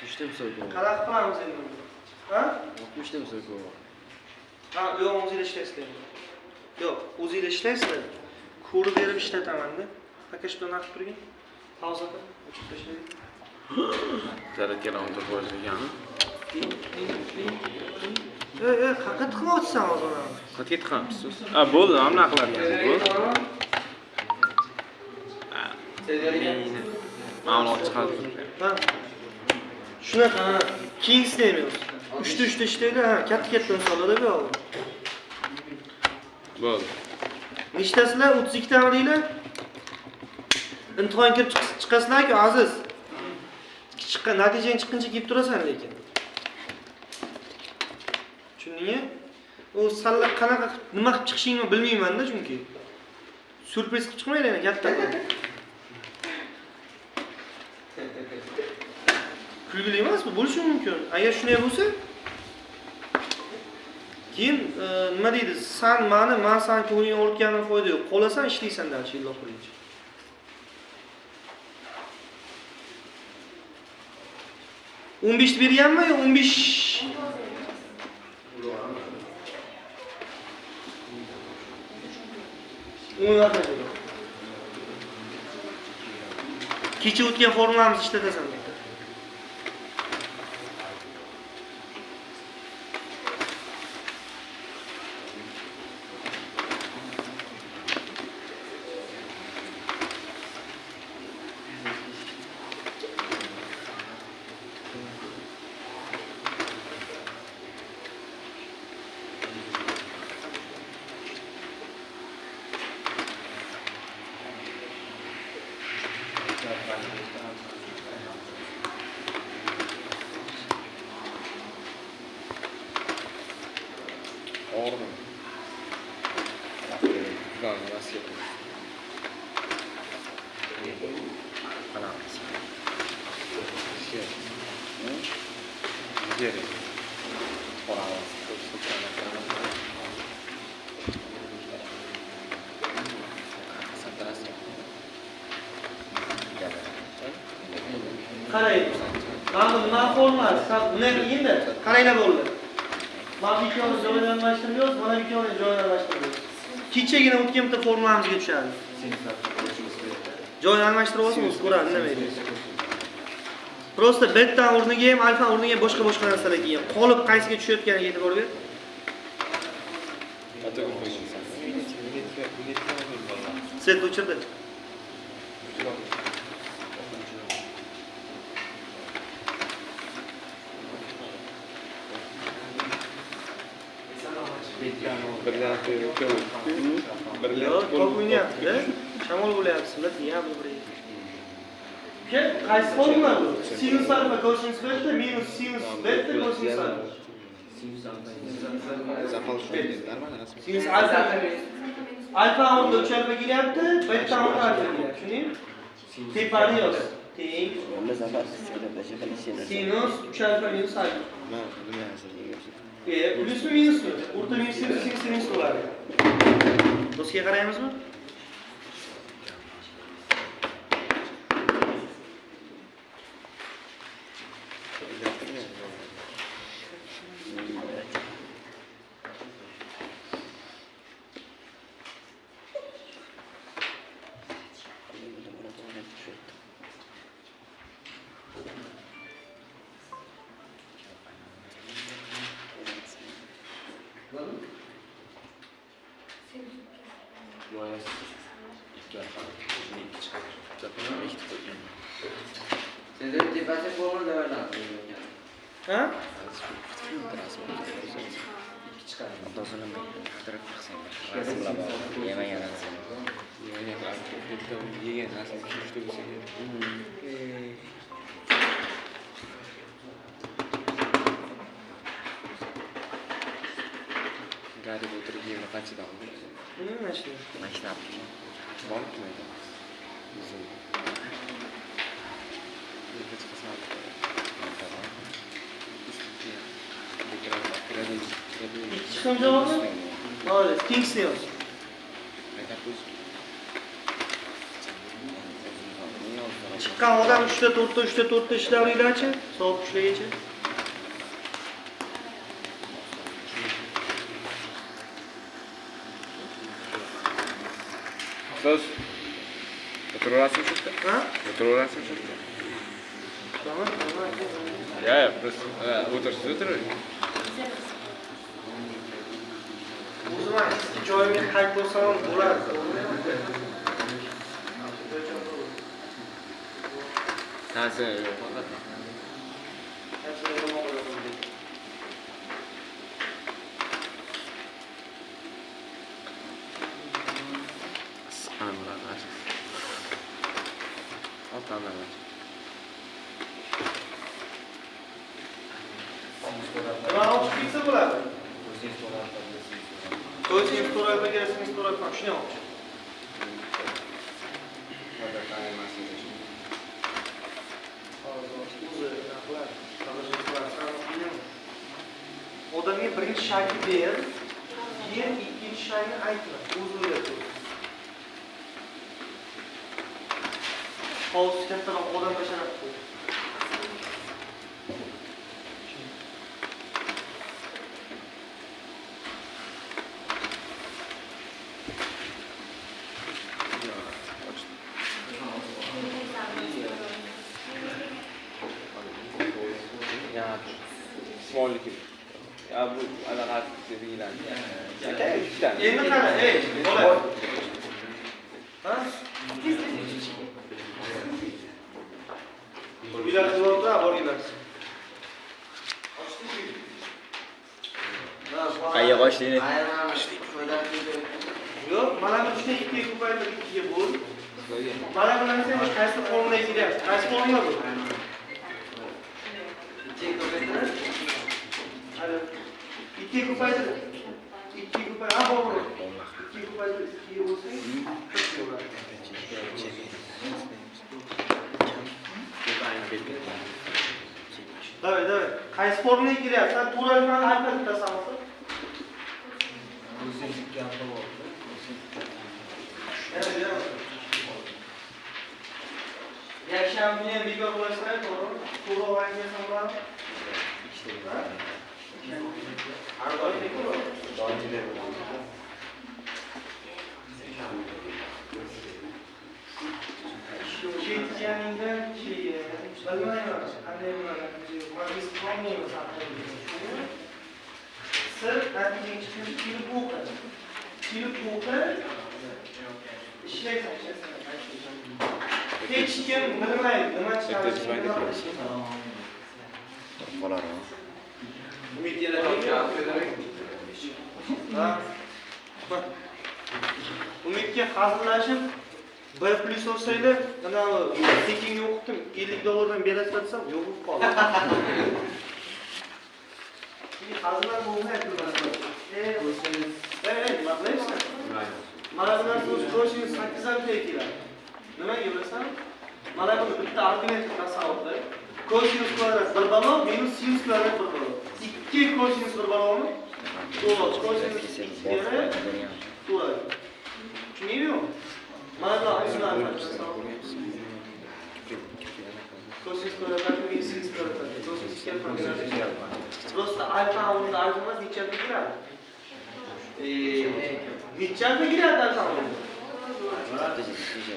60 ta misol ko'raman. Qanaqa qilamiz endi buni? Ha? 60 ta misol ko'raman. Ha, bu yog'ini o'zinglar ishlaysizlar. Yo'q, o'zinglar ishlaysizlar. Ko'rib berib ishlataman-da. Aka shu bilan qilib turgin. Pauza qil, o'chirib tashlaylik. Zaryadkalar o'tirib qo'yish ekani. Ey, ey, qayerga tiqmoqchisan hozir uni? Qayerga tiqamiz? Ha, bo'ldi, mana bunaqa qilarkansiz, bo'ldi. Mana uni olib chiqadi. Ha. Shunaqa, ha. Keyingisini ham yoz. 3 ta 3 ta ishlaydi, ha, katta-katta misollarda bu yog'i. Bo'ldi. Nechtasizlar? 32 tami deylar? Imtihon kirib chiqasizlar-ku, aziz. Chiqqan natijang chiqquncha kelib turasan lekin. Tushundingmi? U salla qanaqa qilib, nima qilib chiqishingni bilmayman-da chunki. Syurpriz qilib chiqmaydi yana katta. Kulgili emas bu, bo'lishi mumkin. Agar shunday bo'lsa, keyin nima deydi? San mani, men san ko'nglingni og'ritganim foyda yo'q. Qolasan, ishlaysan dal yil oxirigacha. 15 berganmi yo 15? Kecha o'tgan formulamizni ishlatasan bitta. Og'rimi? Qarang. Mana nima formulasi? Bunday qilganda qaranglar bo'ldi. Mana bu ikkovini joyini almashtirib, mana bu ikkovini joyini almashtirib. Kechagina o'tgan bitta formulamizga tushadi. Joyini almashtirib olsa o'zi ko'radi, nima deydi. Просто beta o'rniga ham, alfa o'rniga ham boshqa-boshqa narsalar kelgan. Qolib qaysiga tushayotganiga e'tibor ber. Set o'chirdi. Yo'q, top o'ynayapti-da. Shamol bo'lyapti, sizlar deyapti bir. Uka, qaysi formula bu? Sinus alfa kosinus beta minus sinus beta kosinus alfa. Sinus alfa. Alfa o'rnida 3 alfa kelyapti, beta o'rnida alfa kelyapti. Tushundingmi? Tepani yoz. Teng. Sinus 3 alfa minus alfa. Plyusmi minusmi? O'rta minus sinus sinus minus bo'ladi. Doskaga qaraymizmi? Ha? Garib o'tirib yema qanchadan oldi? Nima shu? Maktab. Boribmi? Bizim. Hech qismat. Ikki chiqim javobi? Молодец, keyingisini yoz. Chiqqan odam 3 ta 4 ta 3 ta 4 ta ishlaringlarchi, soat 3 largacha. Ustoz, o'tiraverasizmi shu yerda? Ha? O'tiraverasizmi shu yerda? Tamam, tamam. Ya, ya, просто o'tirsiz o'tiravering. O'zim eski joyimga qaytib bo'lsam ham bo'ladi. Narsa yo'q faqat. Nima olib ketsa bo'ladi? Kosinus to'rt alfa keladi, sinus to'rt alfa, shuni olib chiq. Odamga birinchi shakni ber, keyin ikkinchi shakni aytma, o'zi o'ylab ko'r. Hovuz kattaroq odam basharab qo'y. Ya bu anaqa deyiladi. Endi qara, ey, bola. Ha? Uylar qilib borganlar. Qayerga qochding? Yo'q, mana bu 3 ta 2 ga ko'paytirib 2 ga bo'l. Mana bu narsa qaysi formulaga kelyapti? Qaysi formula bu? 2 ko'paytirib. Hali 2 ko'paytirib. 2 ko'paytirib. Ha, bo'pti. 2 ko'paytirib 2 bo'lsa, 40 bo'ladi. Давай, давай. Qaysi formulaga kelyapti? Sen to'g'ri alfani alfa deb tasavvur qil. Yakshanba kuni ham bekor bo'lasizlar, to'g'rimi? To'g'ri olgan kelsam bo'ladimi? Har doim bekor bo'ladi. Ketganingdan keyin bilmayman, qanday bo'ladi natija yo'q. Man biz qolmaymiz haqida. Sir natijaga chiqishni kelib o'qi. Kelib o'qi. Ishlaysan, ishlaysan. Hech kim bilmaydi nima chiqarishini. Umid yana topgan. Ha? Umidga hazillashib 1 plyus olsanglar, mana tekinga o'qitdim, $50 berasizlar desam, yo'q bo'lib qoldi. Keyin hazillar bo'lmayapti mana. Nima qilyapsan? Mana bu narsa o'zi kosinus 8 alfa keladi. Nimaga bilasan? Mana buni bitta argument tasavvur qil. Kosinus kvadrat 1 balo minus sinus kvadrat 1 balo. 2 kosinus 1 balomi? To'g'ri, kosinus 2 to'g'ri. Tushundingmi? Mana bu alfa tasavvur. Kosinus kvadrat minus sinus kvadrat. Kosinus 2 alfa. Просто alfa o'rnida alfa emas, necha alfa kiradi? Necha alfa kiradi alfa o'rnida?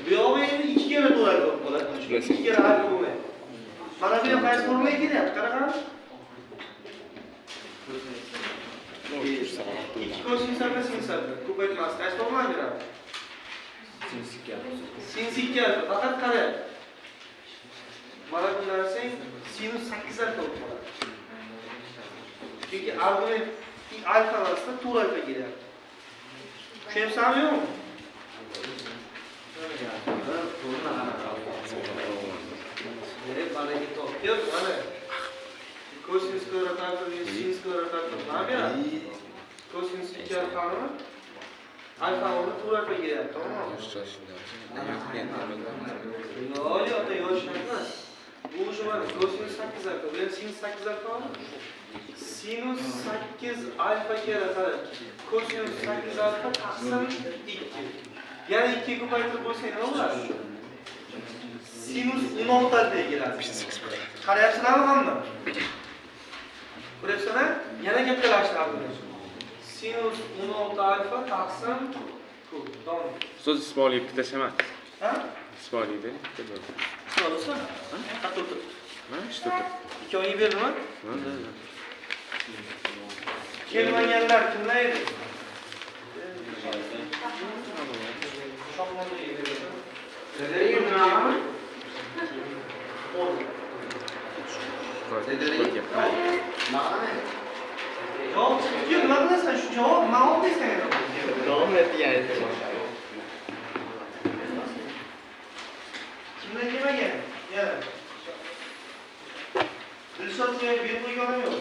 Bu yog'i endi 2 karra to'g'ri bo'lib qoladi. 2 karra alfa bo'lmaydi. Mana bu ham qaysi formulaga kelyapti? Qara-qara. 2 kosinus alfa sinus alfa ko'paytmasi qaysi formulani beradi? Sinus 2 alfa. Sinus 2 alfa. Faqat qara. Mana bu narsang sinus 8 alfa bo'lib qoladi. Chunki argument alfa emasda to'g'ri alfa kelyapti. Tushunyapsanmi yo'qmi? Yo'q, mana kosinus kvadrat alfa minus sinus kvadrat alfa nima beradi? Kosinus 2 alfani alfa o'rnida to'g'ri alfa kelyapti, to'g'rimi? Yo'q, yo'q, yo'q, emas. Bu o'sha mana kosinus 8 alfa, bu ham sinus 8 alfami? Sinus 8 alfa keladi, qara. Kosinus 8 alfa taqsim 2. Yana 2 ko'paytirib bo'lsa nima bo'ladi? Sinus 16 alfa keladi. Qarayapsizlarmi hamma? Ko'ryapsizlar? Yana kattalashtiradi. Sinus 16 alfa taqsim ko'p. Davom. So'z Ismoilga bitta tashlaman. Ha? Ismoilga bitta bo'ldi. Ismoil usta? Qayerda o'tiribdi? Mana shu o'tiribdi. Ikkovingga berdimi? Ha, ha. Kelmaganlar kimlar edi? Javob chiqib nima qilasan? Shu javob nima olmaysan endi? Davom etgan. Kimlar kelmagan? Yana. Dilshod berib qo'ygan odam yo'q.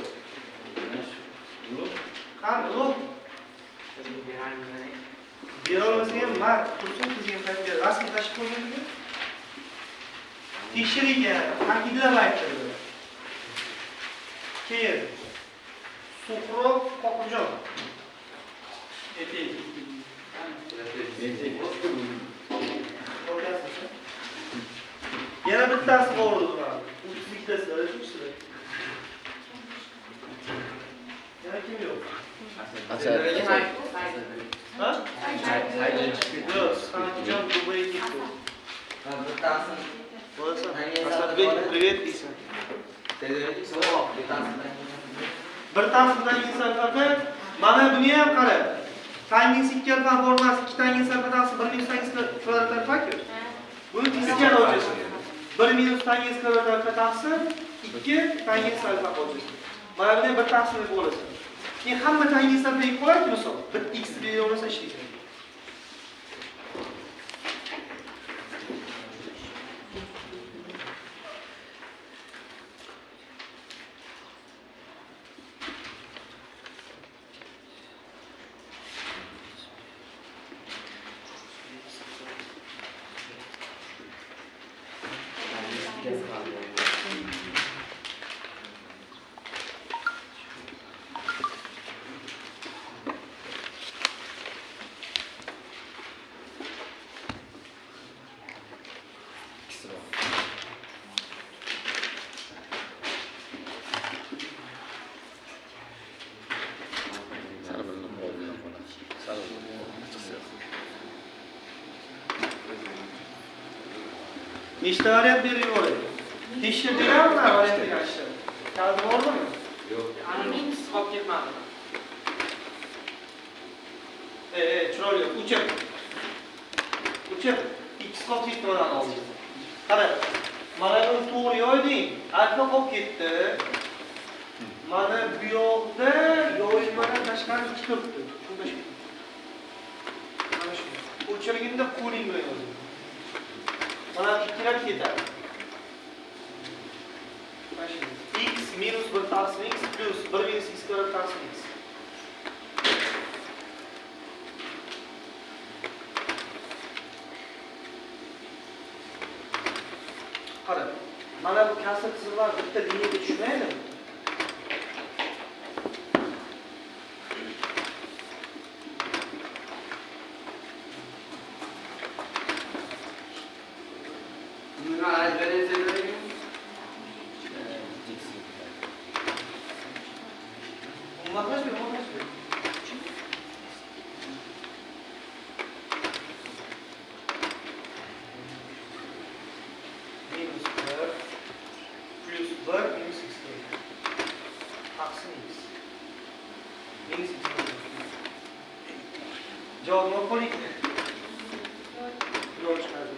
Qani, yo'q. Bera olmasang ham man tursin, kelgan payt ber. Rasm tashib qo'ygan. Tekshirilgan, ta'kidlab aytildi. Keyin Suhrob Qoqimjon. Yana bittasi bor edi ularni. 32 tasi, shu kishilar. Yana kim yo'q? Asad. Ha? Yo'q, Sanjijon Dubayga ketdi. Bo'lasan. Asadbek, привет deysan. Bir taqsimdan inson alfa. Mana buni ham qara. Tangens 2 alfa formasi 2 tangens alfa taqsim 1 minus tangens kvadrat alfa-ku. Buni teskari olasiz. 1 minus tangens kvadrat alfa taqsim 2 tangens alfa olasiz. Mana buni bir taqsim deb olasiz. Keyin hamma tangens alfaga qo'yadi misol. Bir x bera olmasa ishlaysan. Nechta variant berib yuboray? Tekshir deganmi variant degan ishlar? Kaliti bormi? Yo'q. Minus qolib ketmadi. Chiroyli. O'chir. O'chir. X qolib ketdi mana hozir. Qara. Mana buni to'g'ri yoyding. Alfa qolib ketdi. Mana bu yoqda yoyilmadan tashqari 2 turibdi. Shunda shu. Mana shu. O'chirganda qo'ling bilan yozing. Mana ikkilar ketadi. Mana shu. X minus 1 taqsim x plus 1 minus x kvadrat taqsim x. Qara. Mana bu kasr chiziqlar bitta liniyaga tushmaydimi? Minus 1 plus 1 minus x taqsim x minus x. Javobni qo'ying. Nol chiqadi.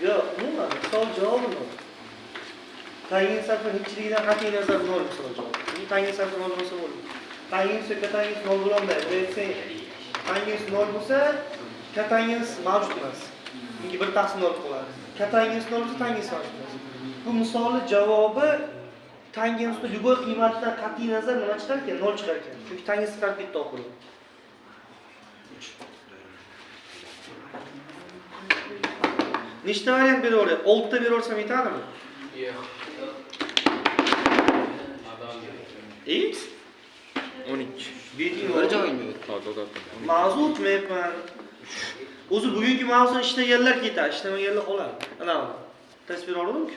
Yo'q, umuman savol javobi nol. Tangens alfa nechiligidan qat'iy nazar nol savol javobi. Tangens alfa nol bo'lsa bo'ldi. Tangens va kotangens nol bo'lolmaydi. Bunday aytsang, tangens nol bo'lsa, kotangens mavjud emas. Chunki 1 taqsim nol qoladi. Kotangens nol bo'lsa, tangens mavjud emas. Bu misolni javobi tangensni любой qiymatidan qat'iy nazar nima chiqar ekan? Nol chiqar ekan. Chunki tangens chiqarib ketdi oxiri. Nechta variant berib yuboray? 6 ta berib yuborsam yetadimi? Yo'q. X 12. Beting Bir joyingda. Hozir. Mavzu o'tmayapman. O'zi bugungi mavzuni ishlaganlar ketadi, ishlamaganlar qoladi. Ana. Test bera oladimku.